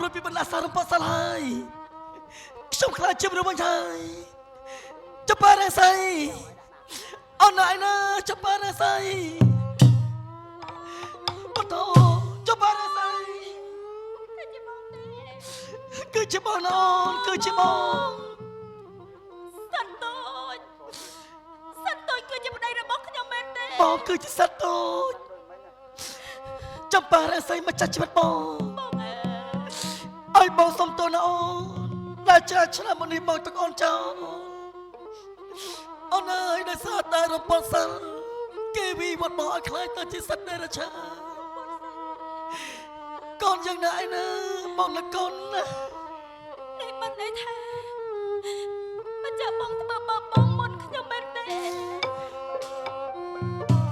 រួចពីបណ្ដាសារំពត់សិលហើយខ្ញុំខ្លាចជាមនុស្សវិញហើយចំប៉ារស័យអូនឯណាចំប៉ារស័យបតោចំប៉ារស័យ តែជាបងទេ គឺជាបងណាអូនគឺជាបង សត្វតូចសត្វតូចគឺជាប្តីរបស់ខ្ញុំមែនទេ បងគឺជាសត្វតូចចំប៉ារស័យម្ចាស់ជីវិតបង បងអើយ ឲ្យបងសុំទោសណាអូនដែលច្រើនឆ្នាំមកនេះបងទុកអូនចោលអូនអើយដោយសារតែរពត់សិលគេវិវត្តបងឲ្យខ្លាចទៅជាសត្វដេរឆាកូនយ៉ាងណាឯណាបងណាកូនណា នេះមិនន័យថាម្ចាស់បងធ្វើបាបបងមុនខ្ញុំមែនទេ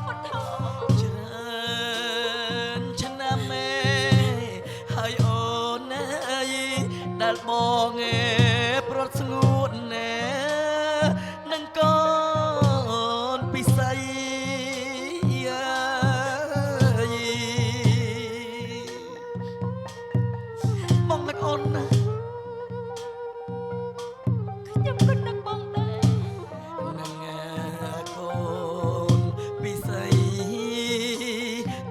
ពុទ្ធោ ច្រើនឆ្នាំមេហើយអូនអើយដែលបងឯប្រត់ស្ងួនណែនឹងកូនពិសីអើយបងនឹកអូនណាស់ ខ្ញុំក៏នឹកបងដែរ នឹងកូនពិសី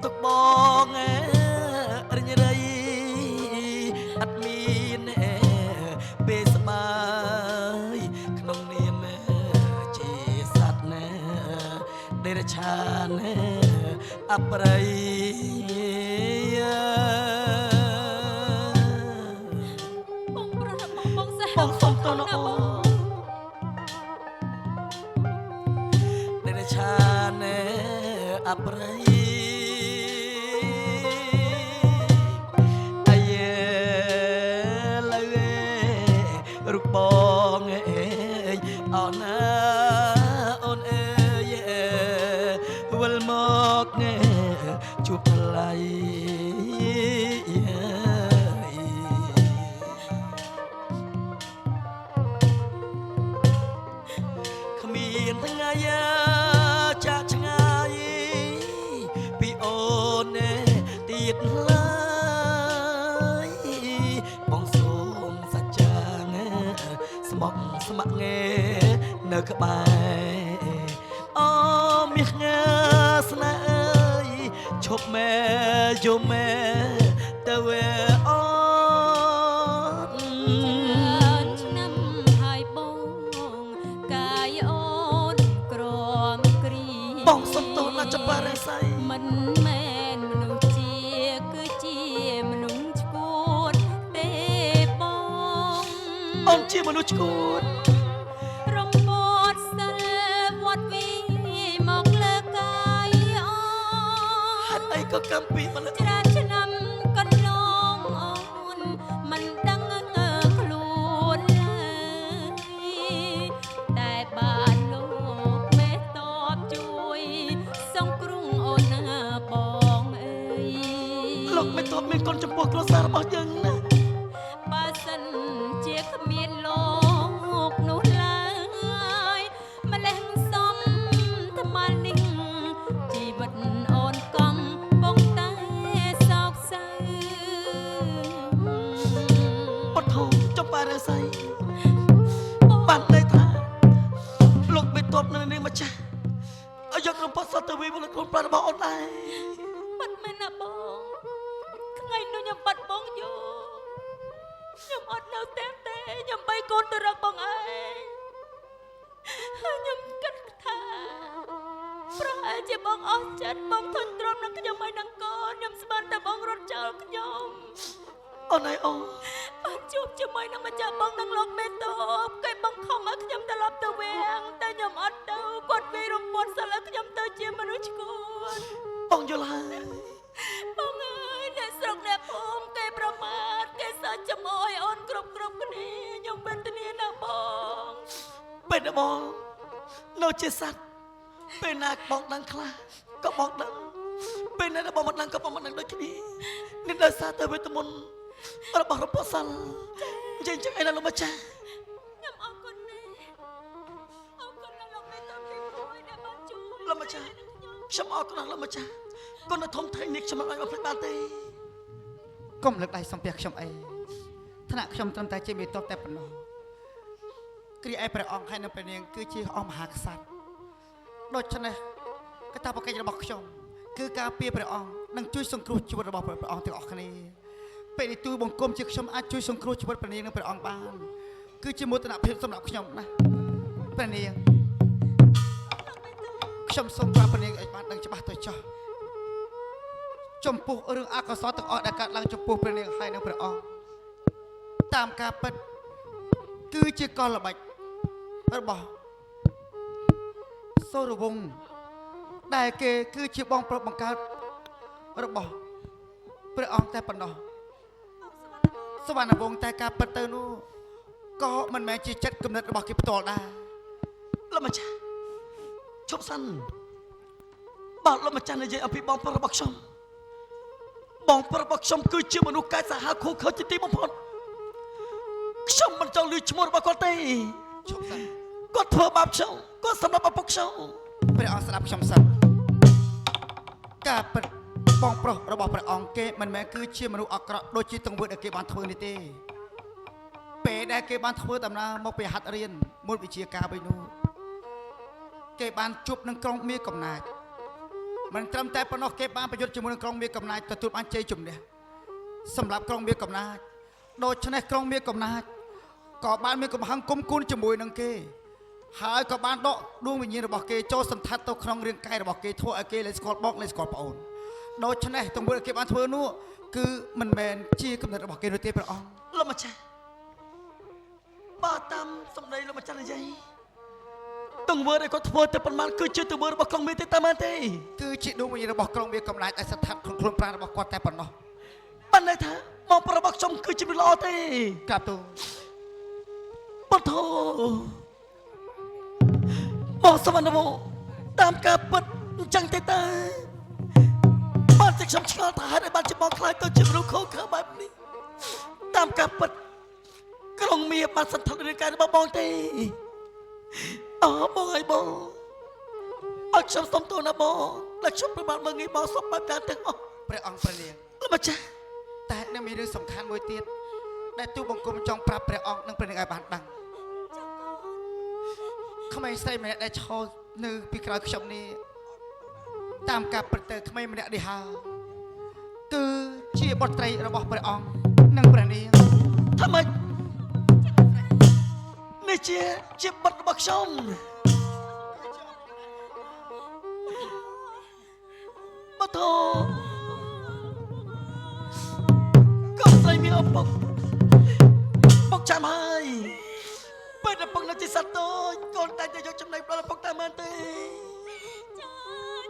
ទុកបងរិញរៃអត់មានពេលស្បាយក្នុងនាមជាសត្វណាដេរឆានអប្រ័យ បងប្រុសរបស់បងសា បងសុំទោសណាអូន ដេរឆានអប្រ័យអាយលើរូបបងអើយអូនណាអូនអើយវិលមកជួបថ្លៃ គ្មានថ្ងៃចាក់ឆ្ងាយពីអូនទៀតឡើយបងសូមសច្ចាស្មោះស្ម័គ្រនៅក្បែរអូមាសងាស្នេហ៍អើយឈប់មែយំមែទៅវេអូន ច្រើនឆ្នាំហើយបងកាយអូនក្រមគ្រី បងសុំទោសណាចំប៉ារស័យ មិនមែនមនុស្សជាគឺជាមនុស្សឈួតទេបង អូនជាមនុស្សឈួត រំពត់សិលវត្តវីមកលើកាយអូ ហេតុអីក៏កម្មពីម្ល៉េះ ច្រើនឆ្នាំកន្លងអូនមិនដឹងខ្លួនឡើយតែបានលោកមេតបជួយសង្គ្រោះអូនណាបងអើយ លោកមិនតបមានគុណចំពោះគ្រួសាររបស់យើងណា បើសិនជាគ្មានលោកនោះឡើយម្លេះសំថ្មនេះជីវិតអូនកំពុងតែសោកសៅ ពុទ្ធោចំប៉ារស័យបានន័យថាលោកមិនតបនៅនាងម្ចាស់ឲ្យយករំពត់សត្វទៅវិញមកលើខ្លួនប្រាណរបស់អូនដែរ បាត់មែនណាបងថ្ងៃនោះខ្ញុំបាត់បងយូរខ្ញុំអត់នៅផ្ទះទេខ្ញុំបីកូនទៅរកបងឯងហើយខ្ញុំគិតថាប្រហែលជាបងអស់ចិត្តបងធុញទ្រាំនឹងខ្ញុំហើយនឹងកូនខ្ញុំស្មានតែបងរត់ចោលខ្ញុំ អូនឯអូន បានជួបជាមួយនឹងម្ចាស់បងនឹងលោកមេតបគេបង្ខំឲ្យខ្ញុំត្រឡប់ទៅវាំងតែខ្ញុំអត់ទៅគាត់វាយរំពត់សិលឲ្យខ្ញុំទៅជាមនុស្សឈួត បងយល់ហើយ បងអើយអ្នកស្រុកអ្នកភូមិគេប្រមាថគេសើចចំអយអូនគ្រប់គ្រប់គ្នាខ្ញុំវេទនាណាស់បង ពេលដែលបងនៅជាសត្វពេលណាបងដឹងខ្លះក៏បងដឹងពេលណាដែលបងមិនដឹងក៏បងមិនដឹងដូចគ្នានេះដោយសារតែវេទមន្តរបស់រំពត់សិលនិយាយចឹងឯណាលោកម្ចាស់ ខ្ញុំអរគុណណាស់អរគុណដល់លោកមេតបទីមួយដែលបានជួយ លោកម្ចាស់ខ្ញុំអរគុណណាស់លោកម្ចាស់គុណដ៏ធំធេងនេះខ្ញុំមិនអាចបំភ្លេចបានទេ កុំលើកដៃសំពះខ្ញុំអី ថ្នាក់ខ្ញុំត្រឹមតែជាមេតបតែប៉ុណ្ណោះគ្រាឯព្រះអង្គហើយនិងព្រះនាងគឺជាអង្គមហាក្សត្រដូច្នេះកាតព្វកិច្ចរបស់ខ្ញុំគឺការពារព្រះអង្គនិងជួយសង្គ្រោះជីវិតរបស់ព្រះអង្គទាំងអស់គ្នាពេលនេះទូលបង្គំជាខ្ញុំអាចជួយសង្គ្រោះជីវិតព្រះនាងនិងព្រះអង្គបានគឺជាមោទនភាពសម្រាប់ខ្ញុំណាស់ព្រះនាង លោកមេទូ ខ្ញុំសូមប្រាប់ព្រះនាងឲ្យបានដឹងច្បាស់ទៅចុះចំពោះរឿងអកុសលទាំងអស់ដែលកើតឡើងចំពោះព្រះនាងហើយនិងព្រះអង្គតាមការពិតគឺជាកលល្បិចរបស់សូរវង្សដែលគេគឺជាបងប្រុសបង្កើតរបស់ព្រះអង្គតែប៉ុណ្ណោះ បងសុវណ្ណ សវណ្ណវង្សតែការពិតទៅនោះក៏មិនមែនជាចិត្តគំនិតរបស់គេផ្ទាល់ដែរ លោកម្ចាស់ឈប់សិនបាទលោកម្ចាស់និយាយអំពីបងប្រុសរបស់ខ្ញុំបងប្រុសរបស់ខ្ញុំគឺជាមនុស្សកាចសាហាវឃោរឃៅជាទីបំផុតខ្ញុំមិនចង់ឮឈ្មោះរបស់គាត់ទេ ឈប់សិន គាត់ធ្វើបាបខ្ញុំគាត់សម្លាប់ឪពុកខ្ញុំ ព្រះអង្គស្ដាប់ខ្ញុំសិនការពិតបងប្រុសរបស់ព្រះអង្គគេមិនមែនគឺជាមនុស្សអាក្រក់ដូចជាទង្វើដែលគេបានធ្វើនេះទេពេលដែលគេបានធ្វើដំណើរមកពីហាត់រៀនមុនវិជាការវិញនោះគេបានជួបនឹងក្រុងមាសកំណាចមិនត្រឹមតែប៉ុណ្ណោះគេបានប្រយុទ្ធជាមួយនឹងក្រុងមាសកំណាចទទួលបានជ័យជំនះសម្រាប់ក្រុងមាសកំណាចដូច្នេះក្រុងមាសកំណាចក៏បានមានកំហឹងគុំគួនជាមួយនឹងគេ ហើយក៏បានដកដួងវិញ្ញាណរបស់គេចូលសន្តាត់ទៅក្នុងរាងកាយរបស់គេធ្វើឲ្យគេលែងស្គាល់បងលែងស្គាល់ប្អូនដូច្នេះទង្វើដែលគេបានធ្វើនោះគឺមិនមែនជាគំនិតរបស់គេនោះទេព្រះអង្គ លោកម្ចាស់បើតាមសម្ដីលោកម្ចាស់និយាយទង្វើដែលគាត់ធ្វើទៅប៉ុន្មានគឺជាទង្វើរបស់ក្រុងមេទេតាមមែនទេ គឺជាដួងវិញ្ញាណរបស់ក្រុងវាកំណាចដែលស្ថិតក្នុងខ្លួនប្រាណរបស់គាត់តែប៉ុណ្ណោះ បានន័យថាបងប្រុសរបស់ខ្ញុំគឺជាមនុស្សល្អទេ ក្រាបទូល បុត្របងសវណ្ណវង្សតាមការពិតអញ្ចឹងទេតើបានតែខ្ញុំឆ្ងល់ថាហេតុអីបានជាបងខ្លាចទៅជាមនុស្សខុសខើបែបនេះតាមការពិតក្រុងមាសបានសន្ធឹករាងកាយរបស់បងទេអូបងអើយបងអត់ខ្ញុំសុំទោសណាបងដែលខ្ញុំប្រមាថមើលងាយបងសពបែបតាមទាំងអស់ ព្រះអង្គព្រះនាង លោកម្ចាស់ តែនៅមានរឿងសំខាន់មួយទៀតដែលទូលបង្គំចង់ប្រាប់ព្រះអង្គនិងព្រះនាងឲ្យបានដឹង ចាកូន ក្មេងស្រីម្នាក់ដែលឈរនៅពីក្រោយខ្ញុំនេះតាមការពិតទៅក្មេងម្នាក់នេះហើយគឺជាបុត្រីរបស់ព្រះអង្គនិងព្រះនាង ថាម៉េចនេះជាជាបុត្ររបស់ខ្ញុំ បតោកូនស្រីមានឪពុកពុកចាំហើយពេលដែលពុកនៅជាសត្វតូចកូនតែងតែយកចំណីផ្ដល់ឪពុកតាមមែនទេ ចា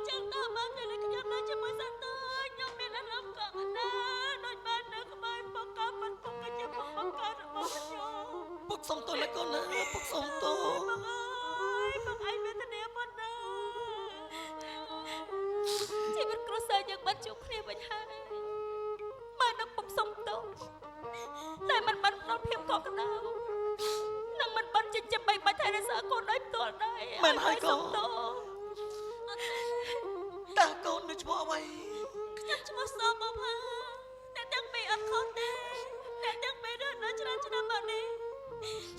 ចឹងតើបានតែខ្ញុំនៅជាមួយសត្វតូចខ្ញុំមានអារម្មណ៍កក់ក្ដៅដូចបាននៅក្បែរពុកក៏មិនពុកក៏ជាពុកបង្កើតរបស់ខ្ញុំ ពុកសុំទោសណាកូនណាពុកសុំទោស បងអើយបងឯងវេទនាប៉ុណ្ណាជីវិតគ្រួសារយើងបានជួបគ្នាវិញហើយម៉ែនឹងពុកសុំទោសតែមិនបានផ្ដល់ភាពកក់ក្ដៅនិងមិនបានចិញ្ចឹមបីបាច់ថែរក្សាកូនដោយផ្ទាល់ដែរសុំទោស តើកូននៅឈ្មោះអ្វី ខ្ញុំឈ្មោះសមផាអ្នកទាំងពីរអត់ខុសទេអ្នកទាំងពីររស់នៅច្រើនឆ្នាំមកនេះ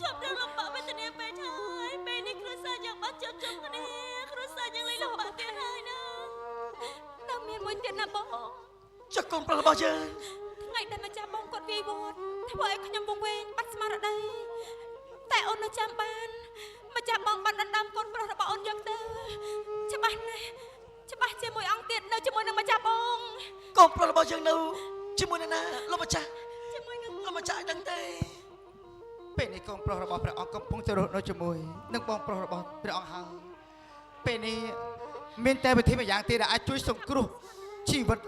ជួបរឿងលំបាកវេទនាពេកហើយពេលនេះគ្រួសារយើងបានជួបជុំគ្នាគ្រួសារយើងលែងលំបាកទៀតហើយណានៅមានមួយទៀតណាបង ចុះកូនប្រុសរបស់យើង ថ្ងៃដែលម្ចាស់បងគាត់វាយវត្តធ្វើឲ្យខ្ញុំវង្វេងបាត់ស្មារតីតែអូននៅចាំបានម្ចាស់បងបានដណ្ដើមកូនប្រុសរបស់អូនយកទៅច្បាស់ណាស់ច្បាស់ជាមួយអង្គទៀតនៅជាមួយនឹងម្ចាស់បង កូនប្រុសរបស់យើងនៅជាមួយនរណាលោកម្ចាស់ ជាមួយនឹង លោកម្ចាស់ឲ្យដឹងទេ ពេលនេះកូនប្រុសរបស់ព្រះអង្គកំពុងទៅរស់នៅជាមួយនឹងបងប្រុសរបស់ព្រះអង្គហើយពេលនេះមានតែវិធីម្យ៉ាងទេដែលអាចជួយសង្គ្រោះជីវិត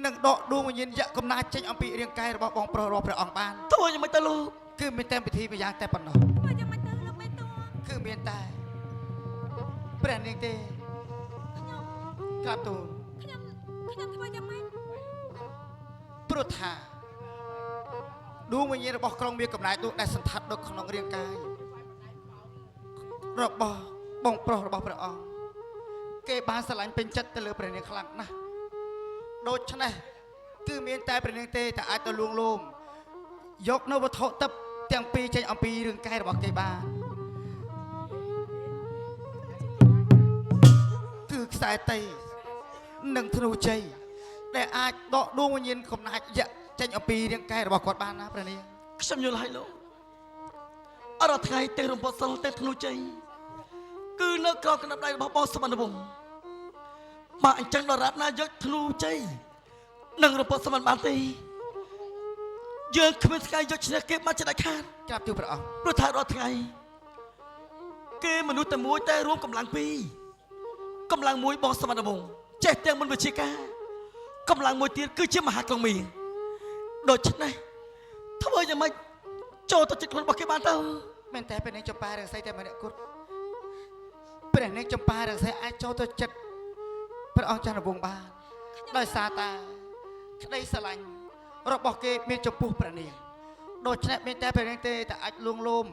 និងដកដួងវិញ្ញាណយក្សកំណាចចេញអំពីរាងកាយរបស់បងប្រុសរបស់ព្រះអង្គបាន ធ្វើយ៉ាងម៉េចទៅលោក គឺមានតែវិធីម្យ៉ាងតែប៉ុណ្ណោះ មកយ៉ាងម៉េចទៅលោកមេតួ គឺមានតែព្រះនាងទេ ខ្ញុំ ក្រាបទូល ខ្ញុំខ្ញុំធ្វើយ៉ាងម៉េច ព្រោះថាដួងវិញ្ញាណរបស់ក្រុងមានកំណែនោះដែលសន្តាត់នៅក្នុងរាងកាយរបស់បងប្រុសរបស់ព្រះអង្គគេបានស្រឡាញ់ពេញចិត្តទៅលើព្រះនាងខ្លាំងណាស់ដូច្នេះគឺមានតែព្រះនាងទេតែអាចទៅលួងលោម យកនៅវត្ថុទឹកទាំងពីរចេញអំពីរឿងកែរបស់គេបានគឺខ្សែតីនិងធ្នូជ័យដែលអាចដកដួងវិញ្ញាណកំណាចយៈចេញអំពីរាងកាយរបស់គាត់បានណាព្រះនាង ខ្ញុំយល់ហើយលោកអរថ្ងៃទេរំពត់សិលទេធ្នូជ័យគឺនៅក្រោមកណ្ដាប់ដៃរបស់បងសុវណ្ណវង្សបើអញ្ចឹងដល់រាបណាយកធ្នូជ័យនិងរំពត់សមបានទេយើងគ្មានថ្ងៃយកឈ្នះគេបានជាដាច់ខាត ក្រាបទូលព្រះអង្គ ព្រោះថារាល់ថ្ងៃគេមនុស្សតែមួយតែរួមកម្លាំងពីរកម្លាំងមួយបងសមត្ថវង្សចេះទាំងមន្តវិជ្ជាការកម្លាំងមួយទៀតគឺជាមហាក្រុងមាដូច្នេះធ្វើយ៉ាងម៉េចចូលទៅចិត្តខ្លួនរបស់គេបានទៅ មែនតែព្រះនាងចម្ប៉ារស័យតែម្នាក់គត់ព្រះនាងចម្ប៉ារស័យអាចចូលទៅចិត្តព្រះអង្គច័ន្ទវង្សបានដោយសារតាក្តីស្រឡាញ់របស់គេមានចំពោះព្រះនាងដូច្នេះមានតែព្រះនាងទេតែអាចលួងលោម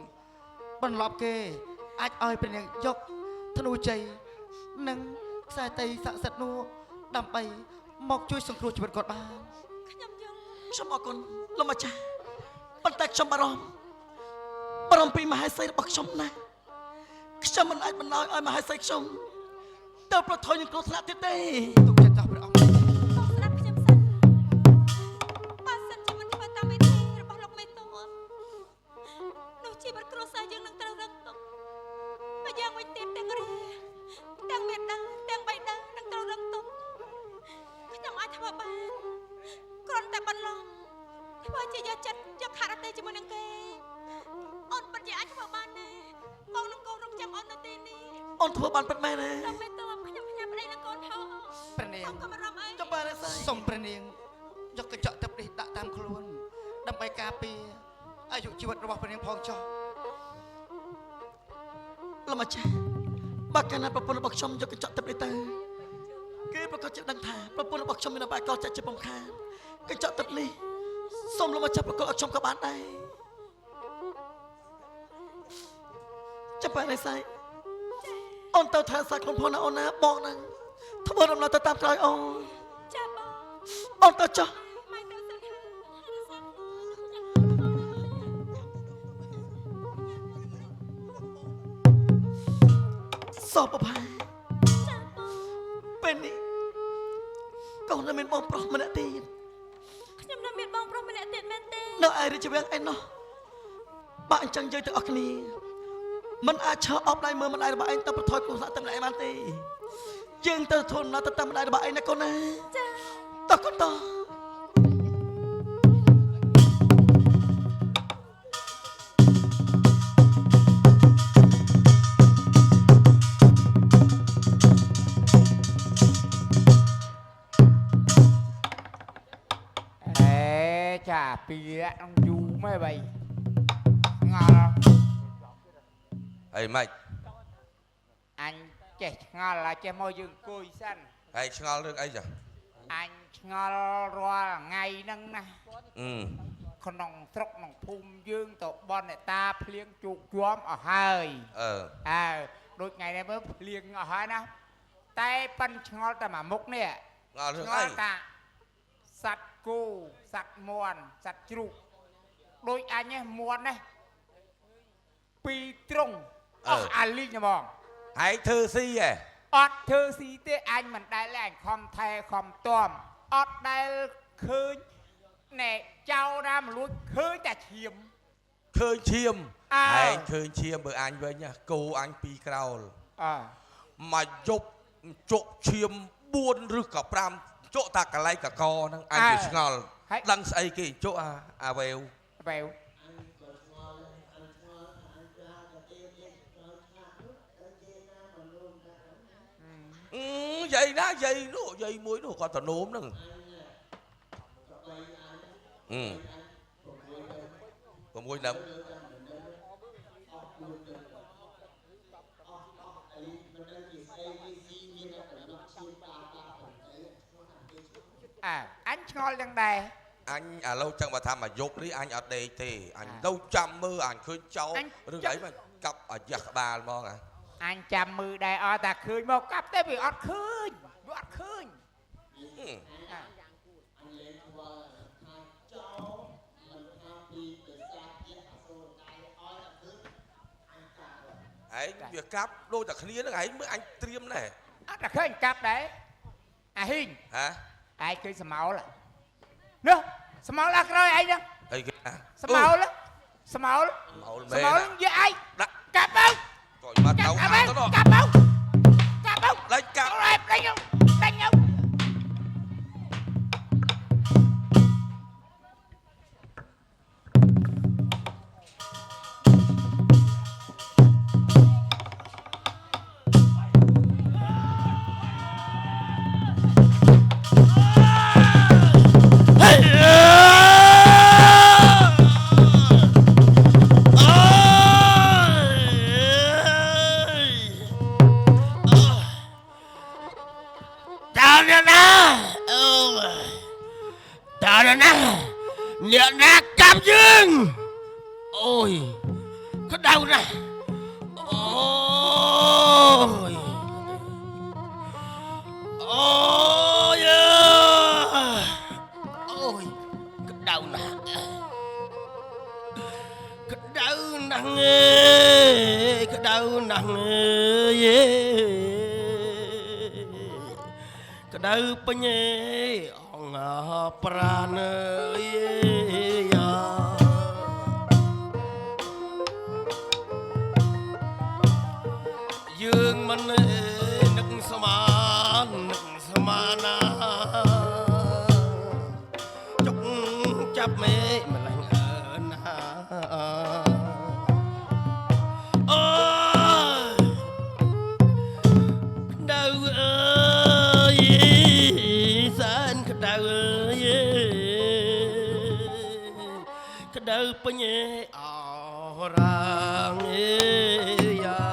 បន្លប់គេអាចឲ្យព្រះនាងយកធ្នូជ័យនិងខ្សែតីស័ក្តិសិទ្ធិនោះដើម្បីមកជួយសង្គ្រោះជីវិតគាត់បាន ខ្ញុំយល់ ខ្ញុំអរគុណលោកម្ចាស់ប៉ុន្តែខ្ញុំបារម្ភបារម្ភពីមហេសីរបស់ខ្ញុំណាស់ខ្ញុំមិនអាចបណ្ដោយឲ្យមហេសីខ្ញុំទៅប្រថុយនឹងគ្រោះថ្នាក់ទៀតទេ ទុកចិត្តចោះព្រះអង្គ បងស្ដាប់ខ្ញុំសិនបើសិនជាមិនធ្វើតាមវិធីរបស់លោកមេតបនោះជីវិតគ្រួសារយើងនឹងត្រូវរឹងទុកម្យ៉ាងវិញទៀតទាំងរាទាំងមេដាទាំងបៃតានឹងត្រូវរឹងទុកខ្ញុំអាចធ្វើបានគ្រាន់តែបន្លំធ្វើជាយកចិត្តយកខរតិជាមួយនឹងគេអូនពិតជាអាចធ្វើបានណាបងនឹងកូនរងចាំអូននៅទីនេះ អូនធ្វើបានពិតមែនទេ លោកមេតបខ្ញុំផ្ញើប្តីនឹងកូនផង ព្រះនាង កុំបារម្ភអី ចំបារស័យ សូមព្រះនាងយកកញ្ចក់ទឹកនេះដាក់តាមខ្លួនដើម្បីការពារអាយុជីវិតរបស់ព្រះនាងផងចុះ លោកម្ចាស់បើកាលណាប្រពន្ធរបស់ខ្ញុំយកកញ្ចក់ទឹកនេះទៅគេប្រកាសជាដឹងថាប្រពន្ធរបស់ខ្ញុំមានអបាយកចាក់ជាពំខានកញ្ចក់ទឹកនេះសូមលោកម្ចាស់ប្រកល់ឲ្យខ្ញុំក៏បានដែរចាំបារស័យអូនទៅថែសារខ្លួនផងណាអូនណាបងហ្នឹងធ្វើដំណើរទៅតាមក្រោយអូន ចាបង អូនទៅចុះ ម៉ែទៅសិនហើយរសាខ្លួន សពផា ចាបង ពេលនេះកូននៅមានបងប្រុសម្នាក់ទៀត ខ្ញុំនៅមានបងប្រុសម្នាក់ទៀតមែនទេ នៅឯរាជវាំងឯណោះបើអញ្ចឹងយើងទាំងអស់គ្នាមិនអាចឈរអបដៃមើលម្ដាយរបស់ឯងទៅប្រថុយគ្រោះថ្នាក់ទាំងឯងបានទេយើងទៅធនណាទៅតាមម្ដាយរបស់ឯងណាកូនណា ចា តោះកូនតោះ អេចាពីរៈនឹងយូរម៉េះបីងល់ អីម៉េច អញចេះឆ្ងល់ហើយចេះមកយើងអង្គុយសិន ហើយឆ្ងល់រឿងអីចា អញឆ្ងល់រាល់ថ្ងៃហ្នឹងណា អឺ ក្នុងស្រុកក្នុងភូមិយើងទៅបនអ្នកតាភ្លៀងជោគជាំអស់ហើយ អឺ អើដូចថ្ងៃនេះមើលភ្លៀងអស់ហើយណាតែប៉ិនឆ្ងល់តែមួយមុខនេះ ឆ្ងល់រឿងអី ឆ្ងល់តាសត្វគោសត្វមាន់សត្វជ្រូកដូចអញនេះមាន់នេះពីរទ្រុងអស់អាលីងហ្មង ហើយធ្វើស៊ីហ៎ អត់ធ្វើស៊ីទេអញមិនដែលទេអញខំថែខំទាំអត់ដែលឃើញណែចៅណាមលួចឃើញតែឈាម ឃើញឈាម អើ ហើយឃើញឈាមបើអញវិញណាគោអញពីរក្រោល អើ មកយប់ជក់ឈាម4ឬក៏5ជក់តាកន្លែងកកហ្នឹងអញវាឆ្ងល់ដឹងស្អីគេជក់អាអាវេវ បែវ អឺយាយណាយាយនោះយាយមួយនោះគាត់តនោមហ្នឹងអឺ6ដើម អើអញឆ្ងល់យ៉ាងដែរ អញឥឡូវចឹងបើថាមកយប់នេះអញអត់ដេកទេអញទៅចាំមើលអញឃើញចោលរឿងអីមកកាប់អាយ៉ាស់ក្បាលហ្មងអា អញចាំមើលដែរអត់តែឃើញមកកាប់ទេវាអត់ឃើញវាអត់ឃើញ ហឹម អើ ឯងវាកាប់ដូចតែគ្នាហ្នឹងឯងមើលអញត្រៀមណែ អត់តែឃើញកាប់ដែរអាហ៊ីង ហ៎ ឯងឃើញសមោលនោះសមោលអស់ក្រោយឯងហ្នឹង អីគេណា សមោលសមោល សមោលមែន សមោលយកឯង ដាក់ កាប់ទៅ កុយមកទៅ កាប់ អា ទៅ ទៅនោះ កាប់ទៅកាប់ទៅ ដេញកាប់ អរដេញដេញទៅ តើអ្នកណាអូតើអ្នកណាអ្នកណាកាប់យើងអូយក្តៅណាស់អូយអូយអូយក្តៅណាស់ក្តៅណាស់អើយក្តៅណាស់អើយ ក្តៅពេញឯអង្គប្រាណអើយយ៉ាយើងមិននឹកស្មាននឹកស្មានណាចុកចាប់មេម្ល៉េះអើណាអូយ ក្តៅអើយសែនក្តៅអើយក្តៅពេញអរាងអេយ៉ា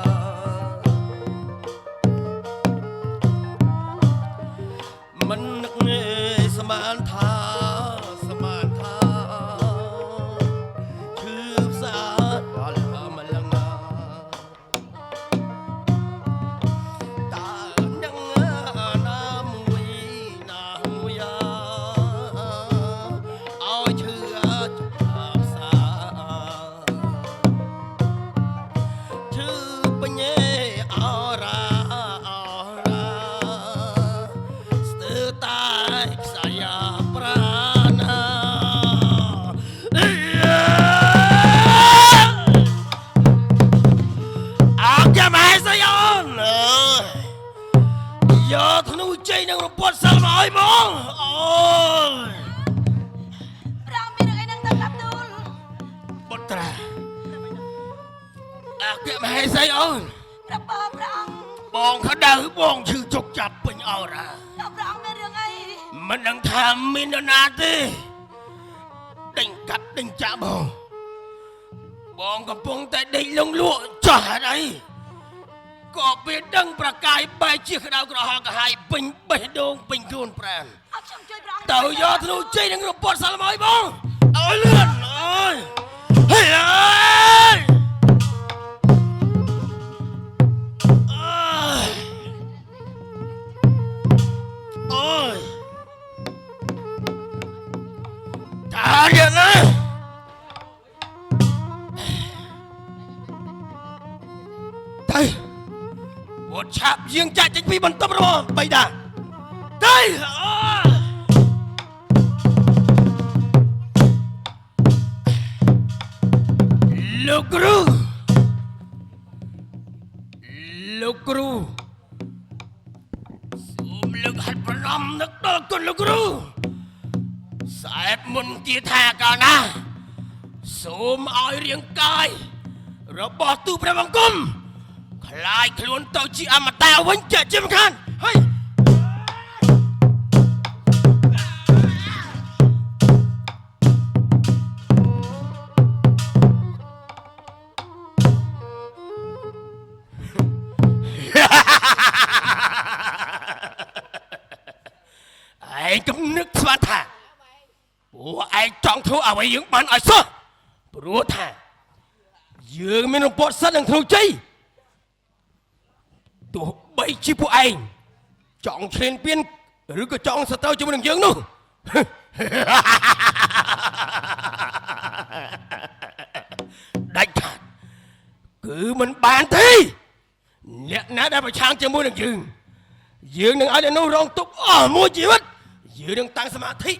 មិននឹកស្មានថាស្មានថាឈឺផ្សាដល់ម្លឹងណា តើនឹងណាមួយណាមួយឲ្យឈឺចាប់សាឈឺពេញអរ៉ាអរ៉ាស្ទើរតែខ្សែប្រាណាអើចាំហេសយអូនអើយ យកធ្នូជ័យនឹងរពត់សិលមកឲ្យហ្មងអូយ ព្រះអង្គមានរឿងអីនឹងទៅកាប់ទូល បុត្រាអគ្គមហេសីអូន ព្រះបើព្រះអង្គ បងក្តៅបងឈឺចុកចាប់ពេញអរ៉ា តើព្រះអង្គមានរឿងអី មិនដឹងថាមាននរណាទេដេញកាត់ដេញចាក់បងបងកំពុងតែដេកលងលក់ចោះហេតុអីក៏ពេលដឹងប្រកាយបែកជាក្តៅក្រហល់ក្រហាយពេញបេះដូងពេញខ្លួនប្រាណ អត់ខ្ញុំជួយព្រះអង្គ ទៅយកធ្នូជ័យនឹងរពត់សិលមកឲ្យបងឲ្យលឿនអើយហេអើយអើយអូយតាយ៉ាងណាទៅវត្តឆាប់យាងចាក់ចេញពីបន្ទប់របស់បៃតាទៅអើយ លោកគ្រូលោកគ្រូសូមលើកហាត់ប្រណម្យនឹកដល់គុណលោកគ្រូសែបមុនគាថាកាលណាសូមឲ្យរាងកាយរបស់ទូព្រះបង្គំคล้ายខ្លួនទៅជាអមតៈវិញជាជាមិនខានហើយ ឯងកំនឹកស្មានថាពួកឯងចង់ធ្វើអ្វីយើងបានឲ្យសោះព្រោះថាយើងមានរំពត់សិតនឹងធ្នូជ័យទោះបីជាពួកឯងចង់ឈ្លានពានឬក៏ចង់សត្រូវជាមួយនឹងយើងនោះ ដាច់ខាតគឺមិនបានទេ អ្នកណាដែលប្រឆាំងជាមួយនឹងយើងយើងនឹងឲ្យអ្នកនោះរងទុក្ខអស់មួយជីវិតយើងនឹងតាំងសមាធិ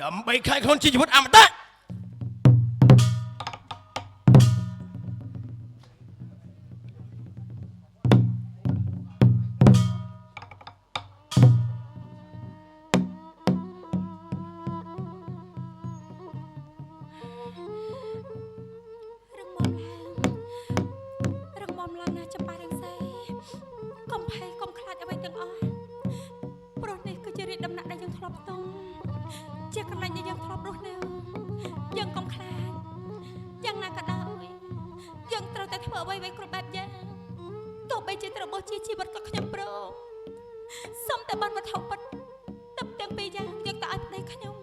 ដើម្បីខ្លាចខ្លួនជាជីវិតអមតៈ រឹងមាំឡើងរឹងមាំឡើងណាស់ចំប៉ារងសីកុំភ័យកុំខ្លាចអ្វីទាំងអស់ព្រោះនេះគឺជារាជដំណាក់ដែលយើងធ្លាប់ស្ទង់ជាកន្លែងដែលយើងធ្លាប់រស់នៅយើងកុំខ្លាចយ៉ាងណាក៏ដោយយើងត្រូវតែធ្វើអ្វីៗគ្រប់បែបយ៉ាងទោះបីជាត្រូវបោះជាជីវិតក៏ខ្ញុំព្រមសុំតែបានវត្ថុពិតទឹកទាំងពីរយ៉ាងយកទៅឲ្យប្តីខ្ញុំ